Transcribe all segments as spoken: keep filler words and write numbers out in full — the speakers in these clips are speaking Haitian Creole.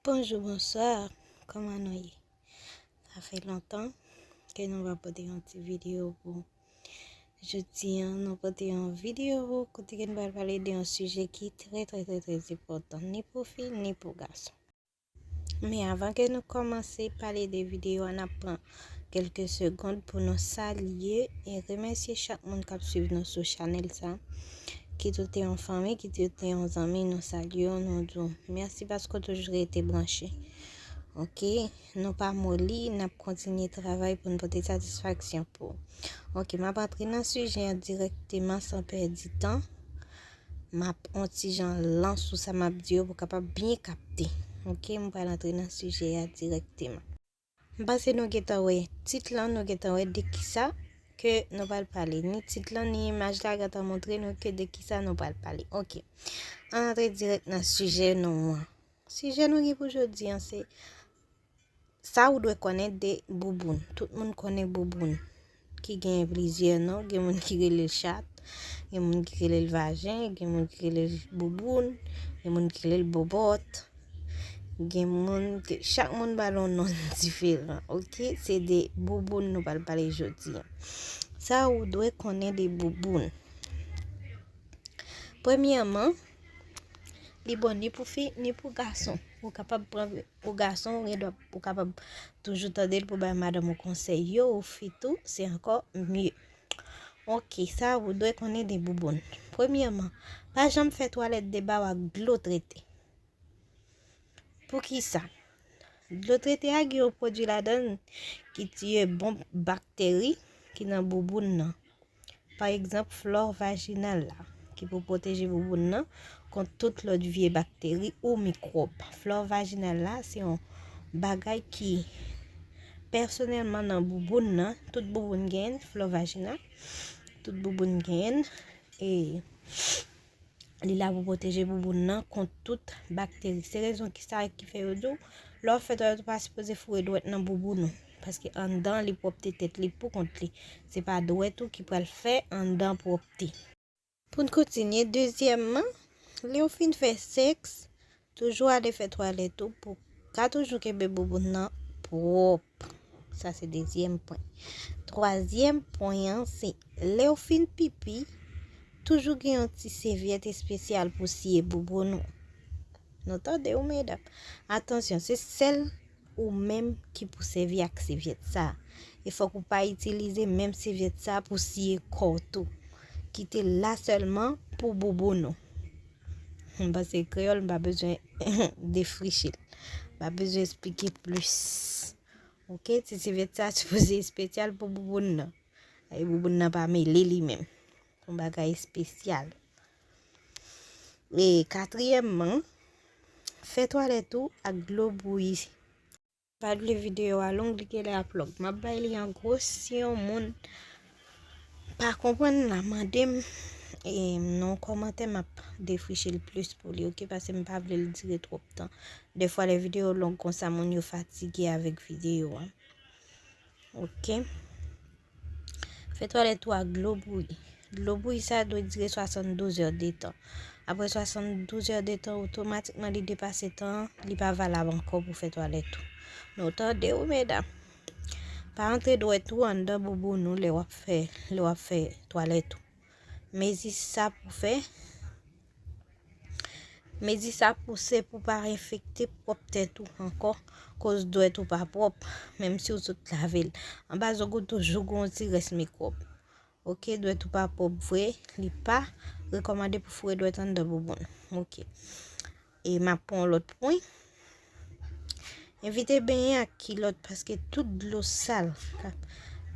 Bonjou, bonswa, kòman nou ye? Sa fè lontan ke nou pa pote yon ti videyo pou jodi an. Nou pote yon videyo kote ke nou pral pale de yon sijè ki trè, trè, trè, trè enpòtan, ni pou fi, ni pou gason. Men avan ke nou kòmanse pale de videyo a, n ap pran kèlke segond pou nou salye e remèsye chak moun k ap swiv nou sou chanèl sa. Kit ou te yon fanmi, kit ou te yon zanmi, nou salye w, nou di w mèsi paske w toujou rete branche. Oke, nou pa moli, n ap kontinye travay pou n pote satisfaksyon pou ou. Oke, m ap antre nan sijè an dirèkteman san pèdi tan. M ap on ti jan lan sou sa m ap di yo pou w kapab byen kapte. Oke, m pral antre nan sijè a dirèkteman. M panse nou gentan wè tit lan, nou gentan wè de kisa ke nou pral pale. Ni tit lan, ni imaj la gentan montre nou ke de kisa nou pral pale. Oke. Ann antre dirèk nan sijè nou an. Sijè nou gen pou jodi an se sa ou dwe konnen de bouboun. Tout moun konnen bouboun ki gen plizyè non. Gen moun ki rele l chat, gen moun ki rele l vajen, gen moun ki rele l bouboun, gen moun ki rele l bobòt. Gen moun ke chak moun ba l yon non diferan, oke? Se de bouboun nou pral pale jodi an. Sa ou dwe konnen de bouboun. Premyèman, li bon ni pou fi, ni pou gason. Ou kapab pran pou gason, ou gen dwa, ou kapab toujou tande l pou bay madanm ou konsèy yo, ou fi tou, se ankò mye. Oke, sa ou dwe konnen de bouboun. Premyèman, pa janm fè twalèt de ba w ak dlo trete. Poukisa? Dlo trete a gen yon pwodui ladan l ki tiye bon bakteri ki nan bouboun nan. Pa egzanp, flò vajinal la, ki pou pwoteje bouboun nan kont tout lòt vye bakteri ou mikwòb. Flò vajinal la, se yon bagay ki pèsonèlman nan bouboun nan. Tout bouboun genyen flò vajinal. Tout bouboun genyen. E li la pou pwoteje bouboun nan kont tout bakteri. Se rezon ki sa ki fè yo di w, lè w fè twalèt ou pa sipoze foure dwèt nan bouboun ou. Paske anndan li pwòpte tèt li pou kont li. Se pa dwèt ou ki pral fè anndan pwòpte. Pou n kontinye, dezyèmman, lè w fin fè sèks, toujou ale fè twalèt ou pou ka toujou kenbe bouboun nan pwòp. Sa se dezyèm pwen. Twazyèm pwen an se lè w fin pipi, toujou gen yon ti sèvyèt espesyal pou siye bouboun ou. Nou tande wi medam. Atansyon, se sèl ou menm ki pou sèvi ak sèvyèt sa. E fòk ou pa itilize menm sèvyèt sa pou siye kò w tou. Kite l la sèlman pou bouboun ou. M panse kreyòl, m pa bezwen defriche l. M pa bezwen esplike plis. Oke, ti sèvyèt sa sipoze espesyal pou bouboun nan. E bouboun nan pa mele li menm. Yon bagay espesyal. E katriyèmman, fè twalèt ou ak dlo bouyi. Pa vle videyo a long, li genlè ap long. M ap bay li an gwo, si yon moun pa konprann la, mande m, e, nan yon kòmantè, m ap defriche l plis pou li, oke? Paske m pa vle l dire twòp tan. Dèfwa lè videyo long konsa, moun yo fatige avèk videyo a. Oke. Fè twalèt ou ak dlo bouyi. Dlo bouyi sa dwe dire swasanndouz è de tan. Apre swasanndouz è de tan, otomatikman li depase tan an, li pa valab ankò pou fè twalèt ou. Nou tande wi medam. Pa antre dwèt ou anndan bouboun ou lè w ap fè, lè w ap fè twalèt ou. Mezi sa pou fè Mezi sa pou se pou pa enfekte pwòp tèt ou ankò, koz dwèt ou pa pwòp, menm si w sot lave l. Anba zong ou toujou gen yon ti rès mikwòb. Oke, dwèt ou pa pwòp vre, li pa rekòmande pou foure dwèt anndan bouboun. Oke. E m ap pran yon lòt pwen. Evite benyen ak kilòt paske tout dlo sal k ap,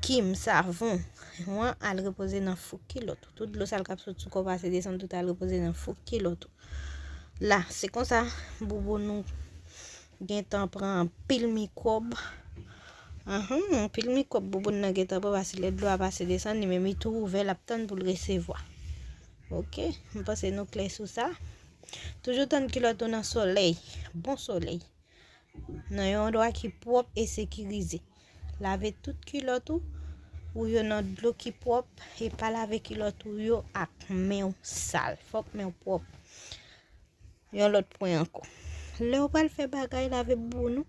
kim, savon, wan al repoze nan fouk kilòt ou. Tout dlo sal k ap sot sou kò w pase desann, tout al repoze nan fouk kilòt ou. La, se konsa bouboun ou gentan pran anpil mikwòb. Anhan, anpil mikwòb bouboun nan gentan pran paske lè dlo a pase desann, li menm li tou ouvè, l ap tann pou l resevwa. Oke, m panse nou klè sou sa. Toujou tann kilòt ou nan solèy, bon solèy. Nan yon andwa ki pwòp e sekirize. Lave tout kilòt ou, ou yo nan dlo ki pwòp e pa lave kilòt ou yo ak men w sal. Fòk men w pwòp. Yon lòt pwen ankò. Lè w pral fè bagay, lave bouboun ou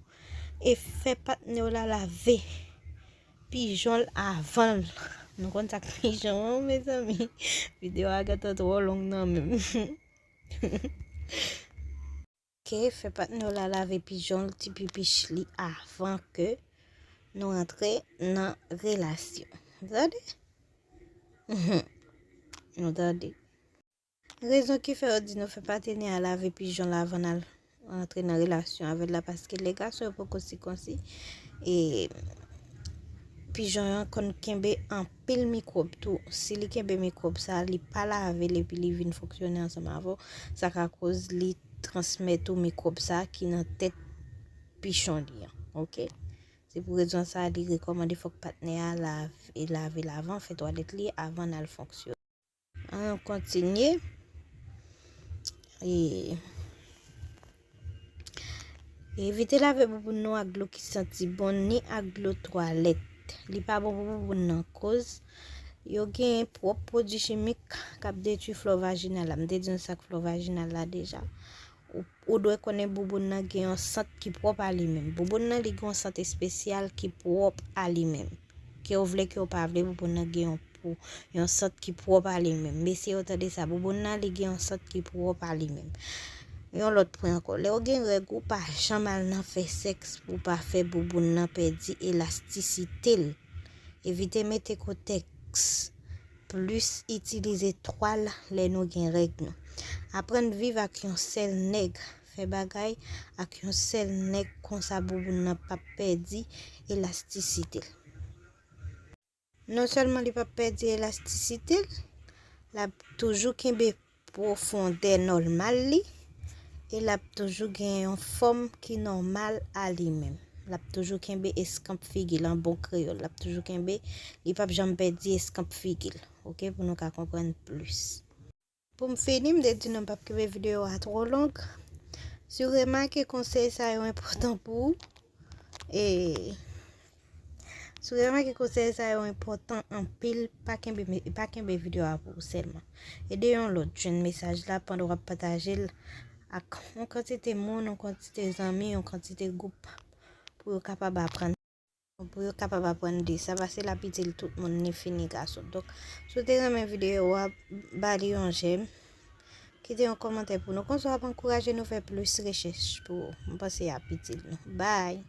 e fè patnè w la lave pijon l avan l. Nou konn sa k pijon an, mezanmi. Videyo a gentan twò long nan menm. Ke fè patnè w la lave pijon l, ti pipich li avan ke nou rantre nan relasyon. Tande? Nou tande. Rezon ki fè yo di nou fè patnè a lave pijon l avan n al rantre nan relasyon avè l la, paske lè gason yo poko sikonsi, e pijon an konn kenbe anpil mikwòb tou. Si li kenbe mikwòb sa, li pa lave l epi li vin fonksyone ansanm avè w, sa ka koz li transmèt ou mikwòb sa ki nan tèt pichon li an. Oke? Se pou rezon sa li rekòmande fòk patnè a lave, lave l avan, fè twalèt li avan n al fonksyone. An kontinye. E, evite lave bouboun nou ak dlo ki santi bon, ni ak dlo twalèt. Li pa bon pou bouboun nan, koz yo gen pwòp pwodui chimik k ap detwi flò vajinal la. M te di nou sa k flò vajinal la deja. Ou, ou dwe konnen bouboun nan gen yon sant ki pwòp a li menm. Bouboun nan, li gen yon sant espesyal ki pwòp a li menm. Ke w vle, ke w pa vle, bouboun nan gen yon pou, yon sant ki pwòp a li menm. Mesye yo, tande sa, bouboun nan, li gen yon sant ki pwòp a li menm. Yon lòt pwen ankò, lè w gen règ, ou pa janm al nan fè sèks pou w pa fè bouboun nan pèdi elastisite l. Evite mete kotèks, plis itilize twal lè nou gen règ nou. Aprann viv ak yon sèl nèg, fè bagay ak yon sèl nèg, konsa bouboun nan p ap pèdi elastisite l. Non sèlman li p ap pèdi elastisite l, l ap toujou kenbe pwofondè nòmal li, e l ap toujou gen yon fòm ki nòmal a li menm. L ap toujou kenbe eskanp figi l, an bon kreyòl. L ap toujou kenbe, li p ap janm pèdi eskanp figi l. Oke, pou nou ka konprann plis. Pou m fini, m te di nou m p ap kenbe videyo a twò long. Si w remake konsèy sa yo enpòtan pou ou, e si w remake konsèy sa yo enpòtan anpil, pa kenbe, pa kenbe videyo a pou ou sèlman. Ede yon lòt jwenn mesaj la pandan w ap pataje l ak yon kantite moun, yon kantite zanmi, yon kantite gwoup pou yo kapab aprann. Pou yo kapab aprann de sa, paske l ap itil tout moun, ni fi ni gason. Donk, si w te renmen videyo a, ba li yon jèm, kite yon kòmantè pou nou. Konsa w ap ankouraje nou fè plis rechèch pou ou. M panse y ap itil nou. Bye!